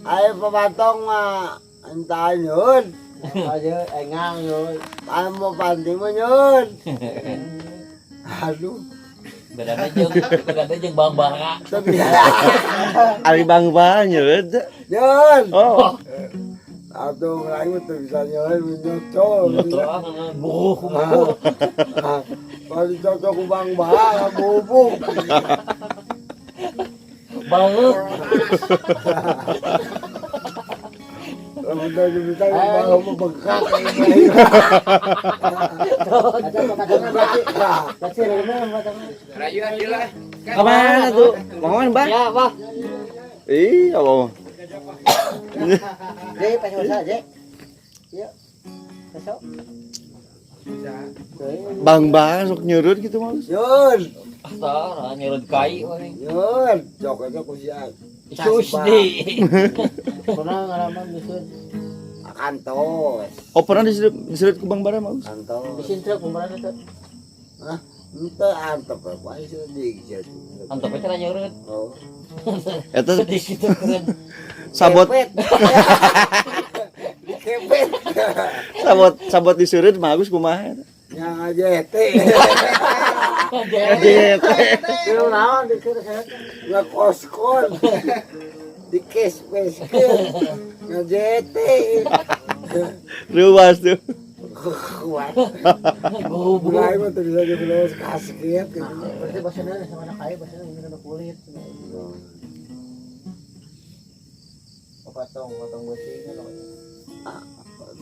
Ayo pamatong mah entah nyeun. Aja engang yo. Ayo mau panti mah nyeun. Aduh. Bedana jeung Bang Bara. Tapi Ari Bang Bara nyeureuh teh. Nyeun. Oh. Atuh aing mah teu bisa nyeun menyocol. Buruh. Kalau cocok ku Bang Bara bubuk. Banget. Lamun teu bisa Bang mah bengkak. Kemana tuh? Mau kemana, Bang? Ya, Bang. Ih, apa mau? Jek, pas usaha, Jek. Yuk. Besok. Bang Bara sok nyurut gitu mah. Nyeun. Tah, nyurut kai we. Nyeun. Cok eta ku si Susdi. Pernah ngalaman bisun. Kantos. Oh, pernah diserut ku Bang Bara mah? Kantos. Bisin truk kumaha teh? Hah? Ente antep apa sedih gitu. Antep cenah nyurut. Oh. Eta Sedih gitu keren. sabot Kepet. Dikepet. sabot sabot disurut mah Agus kumaha eta? Yang aja teh. Gitu. Kira naon dikira saya. Ngekoskon. Dikes-keskeun. Ngajete. Ruas tuh. Kuat. Gubuk. Mulai mah tuh bisa dibilang kasket gitu. Berarti bahasana sama anak kai bahasana ini kena kulit. Potong, potong besi kan.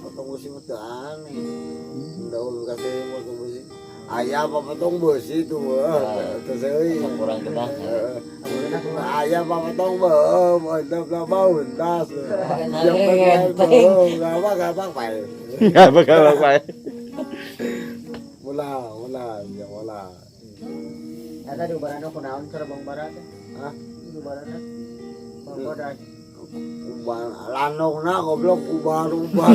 Potong besi mah teu aneh. Ndau kasih potong besi. Ayah apa potong besi tuh mah. Teu seui. Kurang genah. Ayah apa potong beuh, mantap lah bau entas. Yang Enteng. Gampang gampang pae. Enggak bakal apa. Mula mula ya mula. Eta di ubarana kunaon cara Bang Bara teh? Hah? Di ubarana. Bang Bara. Ubar lanongna goblok ubar ubar.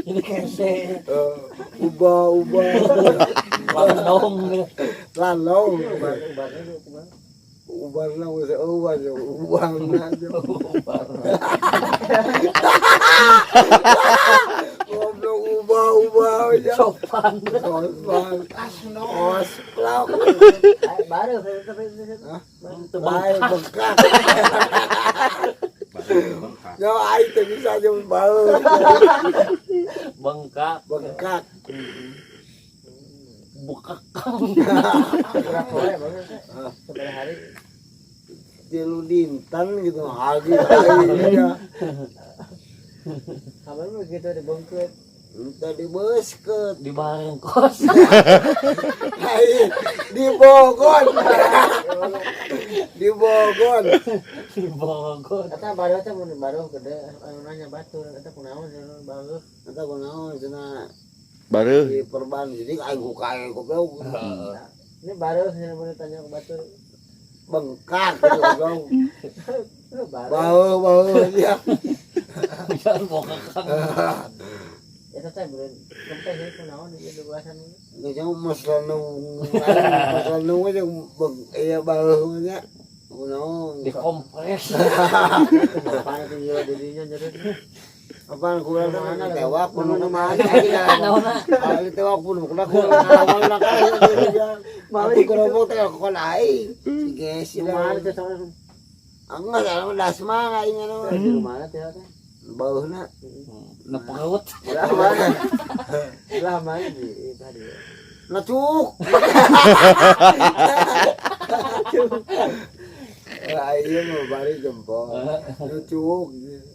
Ini kese. Ubah ubah. Landong. Lanong. Ubar ubarna itu kumaha? Ubarna geus ubah ubarna. Goblok ubah ubah aja. Sopan. Sopan. Osplok. Baru tapi Hah? Teu Bae bengkak. Ya aing teu bisa jeung bau. Bengkak. Bengkak. Bukak. Kurang sore banget. Seberapa hari? Tilu dinten gitu hagi iya. Kamu begitu dibengket. Entah dibesket. Di bareng kos. Aing di Bogor. Di Bogor. Di Bogor. Eta baru teh mun baru gede anu nanya batur eta kunaon cenah baru. Eta kunaon cenah Baru. di perban jadi aing ku kae goblok. Ini baru cenah mun tanya ke batur. Bengkak gitu goblok. Baru. Bau bau ya. Jangan bokak. Eta teh beureun kempes ieu kunaon ieu luasan. Geus masalah masalah jeung iya bau nya. Kunaon. Dikompres. Apaan itu ieu dirinya nyeri. Apaan kurang mana tewak penuh mana Naonna? Ali tewak penuh kuna kurang awal nak Mali kerombok teh kon aing. Si gesi Kumaha lah. teh sama Enggak salah dasma aing anu. di rumah teh teh. Bauhna. Na perut. Belah mana? Belah mana di tadi. Nacuk. Lah iya mah bari jempol. Nacuk.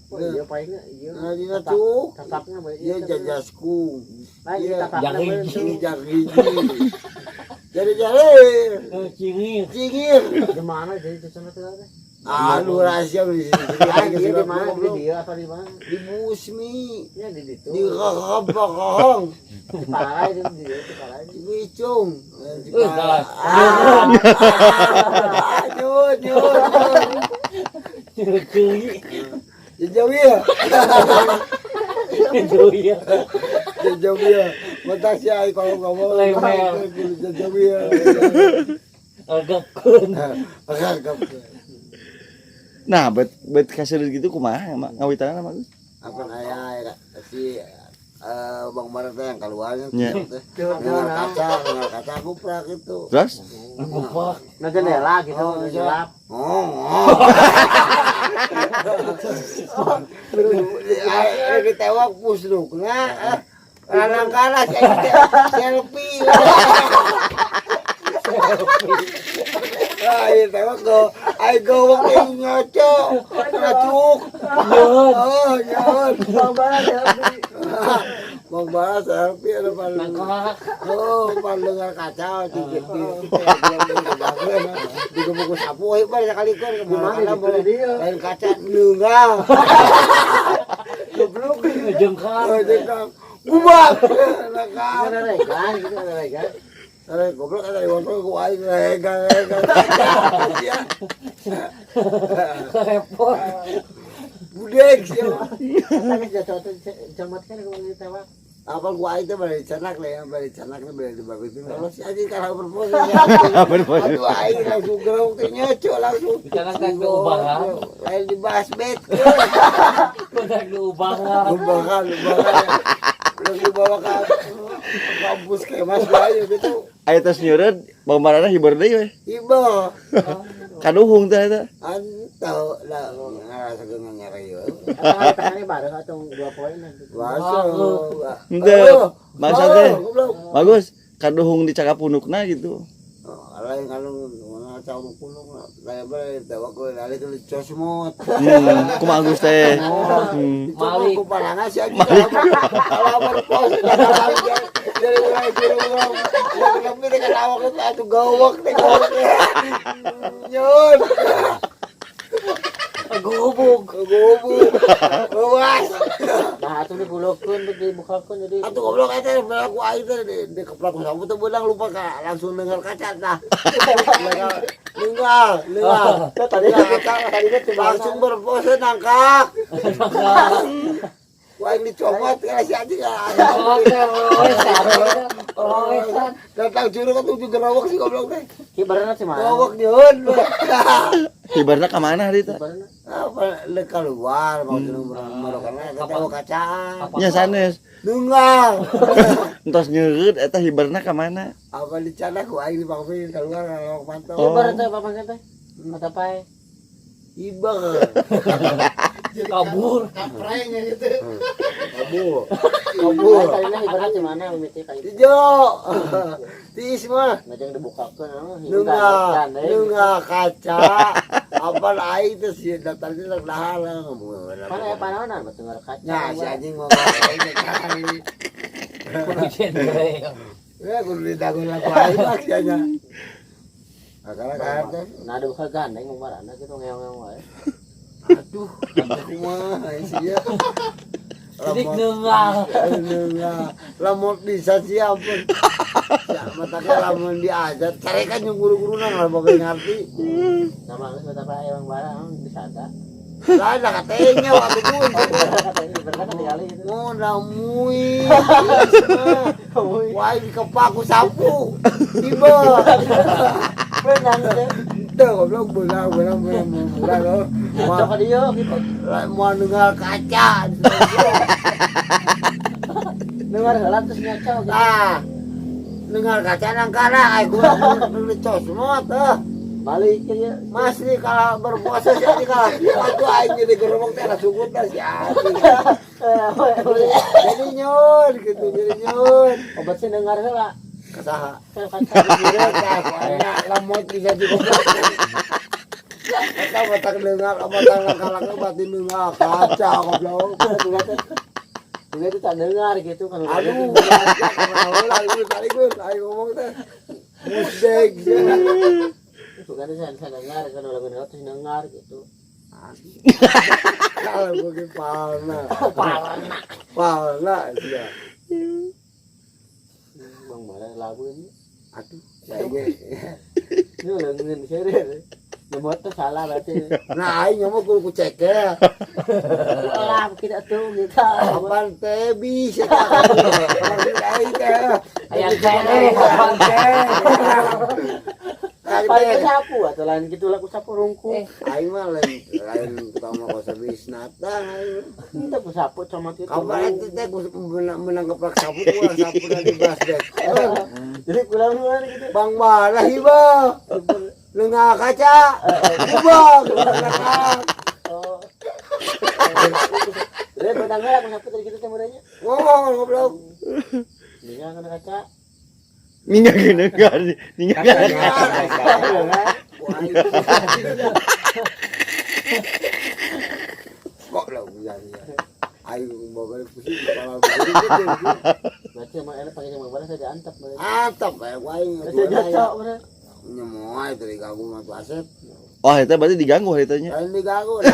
Oh iya paling iya. Nah, di nacuk. Tapakna bae. Iya jajasku. Lain Iya. tapakna bae. Jari. Jari. Jari jari. Cingir. Cingir. Di mana jadi itu sana teh? Anu rahasia di sini. Ah, iya di mana? Di dia apa di mana? Di Busmi. Ya di situ. Di Rokong. Di Palai itu di di Palai. Di Bicung. Salah. Ah, nyut, nyut. Ciri. Jejawia. Jejawia. Jejawia. Mentak si ai kalau ngomong. Lemer. Jejawia. Agapkeun. Agapkeun. Nah, bet bet kaseureut gitu kumaha ngawitanna mah Gus? Apa aya si Bang Barat teh yang keluarnya teh. Dengar kaca guprak itu. Terus? Guprak. Na jendela gitu, Oh, nu gelap. Oh. Oh. Ditewak pusdukna. Lanang kalah selfie. Ah, iya tewak go. Ai gowok yang ngaco. Ngacuk. Oh, nyaun. Bang Bara selfie. Bang Bara selfie ada paling. Oh, paling kaca di di gebuk sapu we bar sakali keur Gimana gitu dia? Lain kaca neunggal. Goblok Jengkang. Oh, jengkang. Bubak. Nakal. Ada regan gitu, ada regan. Are goblok ada di motor ku aing regang regang. Ya. Repot. Budek sia. Tapi jatuh tuh comot kan kalau ditewak. Apa gua aing teh bari canak lah ya, bari canak nih bari dibagusin. Kalau si anjing kalah berpose. Berpose. Aduh aing langsung gerong teh nyoco langsung. Dicanak teh ubahan. Lain dibahas bet. Benar diubahan. Ubahan, ubahan. Langsung dibawa ke kampus kemas gua gitu. Aya tos nyeureut Bang Barana hiber deui we. Iba. Kaduhung teh eta. Antau lah ngarasa nyari we. Tangannya bareng atau 2 poin gitu. Masuk. Henteu. Bangsa teh. Bagus, kaduhung di cakap punukna gitu. Lain kalau mana tahu punuk lain bare tewak gue lari ke cosmot. Kumaha Agus teh. Malik. Ku parangan si anjing. Kalau berpose dari mulai jurung. Lebih dengan awak itu atuh gawak teh gawak. Nyun. Gubuk. Gubuk. Awas. Nah, atuh digulokeun, dibukakeun jadi. Atuh goblok eta belah ku aing teh di keplak ku sapu teh beunang lupa ka langsung dengar kaca tah. Dengar, dengar. Tadi tadi langsung berpose nangkak. Wah ini dicomot ya si anjing. Datang curug kan tujuh gerowok sih goblok teh. Hibarna sih mah. Gerowok nyun. Hibarna ka mana hari teh? Apa le keluar mau curug merokana eta kaca. Nya sanes. Nunggal. Entos nyeureut eta hibarna ka mana? Apa dicana ku aing dipangpin keluar ngalok pantau. Hibar teh apa teh? Mata pae. Ibar. Kabur. Kaprainya gitu. Kabur. Kabur. Tadinya hibarna di mana mimiti ka itu. Ijo. Tiis mah. Ngajeng dibukakeun Nunggal, nunggal kaca. Apa aing teh sieun datangnya rek dahar. Mana ya panaonan betul kaca. Nah, si anjing mau aing kali. Kudu genre. Ya kudu didagun lagu aing mah sia nya. Akala kaar teh. Nah, dibuka gandeng marana gitu ngeong-ngeong wae. Aduh, kumaha sia. Jadi nunggal. Nunggal. Lamun bisa siapun. Ya, matanya lamun diajar, carekan yang guru-guruna kalau bapak ngerti. Nama geus mata pae Bang Bara bisa ada. Lah dah katanya waktu pun. Katanya hibarna tinggali gitu. Oh, namui. Wah, dikepaku sapu. Tiba. Benang teh. Tuh, goblok beunang beunang beunang beunang. Sok ka dieu gitu. Mau dengar kaca. Dengar heula terus ngaco gitu. Ah. Dengar kaca nang kana ai gua beli cosmot eh. Balik ke dia. Mas nih kalau berpuasa sih anjing kalau atuh aing jadi gerobok teh langsung teh si anjing. Jadi nyun gitu, jadi nyun. Obat sih dengar heula. Kasaha. Kaca Kaca lemot bisa juga. Eta mata dengar, mata kalak batin dengar kaca goblok. Juga itu tak dengar gitu kan. Aduh, aduh, tadi gue, ayo ngomong teh. Musdek. Bukan saya dengar kan lagu dengar terus dengar gitu. Kalau gue palna. Palna. Palna sih. Bang Bara lagu ini. Aduh, kayaknya. Ini udah ngin serius. Nyemot tuh salah berarti. Nah, aing ngomong kudu ku cekel. Lah kita tuh kita. Apaan teh bisa. Aing teh. Ayang teh, apaan teh. Paling sapu atau lain gitu lah ku sapu rungkung. Aing mah lain lain tukang mah servis natang aing. Entah ku sapu sama gitu. Kabar itu teh ku menang keplak sapu ku sapu dari basket. Jadi pulang luar gitu. Bang malah iba. Lengah kaca. Bang. Oh. Jadi benang lah aku sapu tadi gitu teh murahnya. Ngomong goblok. Ningal kana kaca. Ningal ningal ningal. Kok lah ujarnya. Ayo bawa pusing kepala gitu. Berarti emang enak pakai sama barang saja antap berarti. Antap kayak aing. Saja jatuh berarti. Nyemoy dari ganggu mah tuh Asep. Oh, itu berarti diganggu haritanya. Lain diganggu.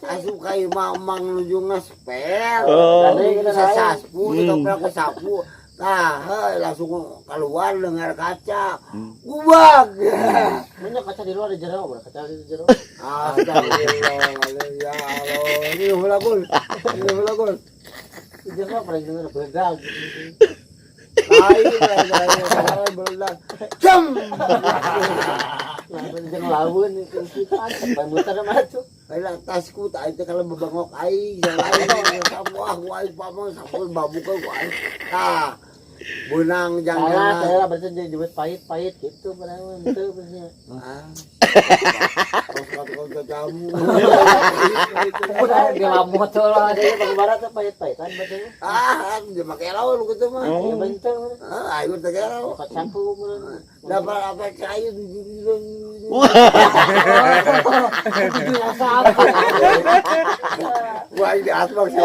Asup kayak mamang nuju ngespel. Oh. Bisa saspu, ditoprak ke sapu. Nah, langsung keluar dengar kaca. Gubag. Banyak kaca di luar di jero, kaca di jero. Astagfirullah. Ya Allah. Ini bola gol. Ini bola gol. Di jero paling denger beledag. Ayo, ayo, beledag. Jam. Nah, jeung lawan itu antep muter mah tuh. Kayak tasku tak itu kalau bebangok aing, jalan sapu ah, aing pamang sapu babuka aing. Tah. Benang Salah, jangan. saya berarti jadi duit pahit-pahit gitu benang itu berarti. Ah. Kau jamu. Udah dilamot lah. Ada yang barat tuh pahit-pahitan berarti. Ah, dia pakai lawan gitu mah. Ya bentar. Ah, ayo tak kira. Dapat sapu meureun. Dapat apa kayu. Sapu. Wah, ini asbak sih.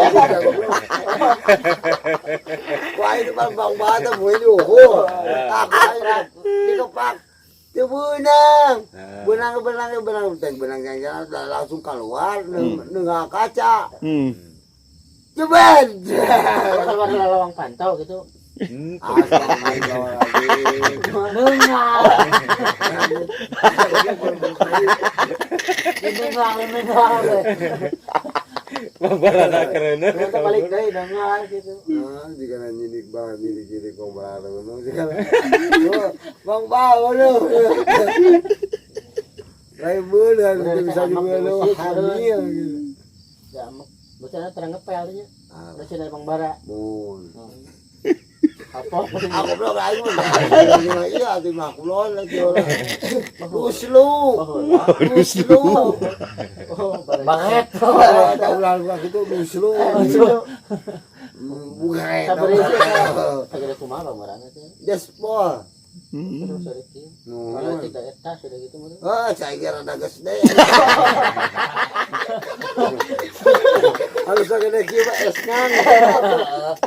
Wah, ini bang bang bata boleh diukur. Tak, dikepak. Itu benang. Benang, benang, benang, benang, benang, langsung keluar nengah kaca. Cepat. Keluar lawang pantau gitu. Astagfirullahaladzim. Nengah. Nengah, nengah. Babarana karena Ternyata balik deui nengah gitu. Ah, jika nyidik bang, nyidik-nyidik bang barang, jika bang bang, lu. Lain bulan, bisa juga lu hamil gitu. Ya, bocah terang ngepel nya. Bocah dari Bang Bara. Mun. Apa? Aku belum lagi mun. Iya, di makulon lagi orang. Ruslu. Ruslu. Banget. Tahu lalu gitu ruslu. Bukan. Sabar itu. Sagede kumaha Bang Bara teh. Despol. Terus ada kieu. Kalau tidak eta sudah gitu mah. Oh, saya kira ada gas deh. Harus ada kieu mah esnang.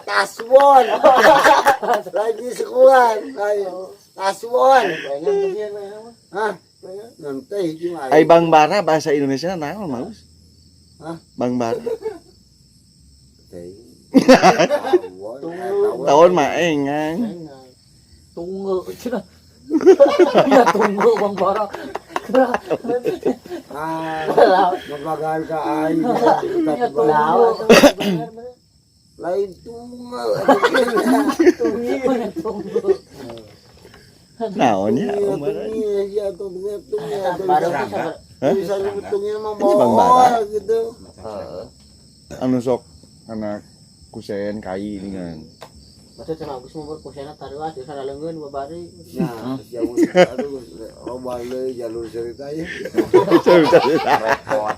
Taswon. Lagi sekuan. Taswon. Bayangan tuh dia mah. Hah? Nanti hiji mah. Ai Bang Bara bahasa Indonesia naon, Maus? Hah? Bang Bara. Teh. Tahun mah engang. Tunggu. Ya tunggu Bang Bara. Ah, mabagal ka aing. Tunggu. Lain tunggu. Tunggu. Naon ya, Bang Bara? Iya, tunggu tunggu. Baru Hah? Bisa sebetulnya mah Ini Bang Bara. gitu. Anu sok anak kusen kai ini kan. Maksudnya cuma Agus mau berkusena taruh di sana leungeun babari. Nah, jauh aduh, loba jalur ceritanya. Cerita. Repot.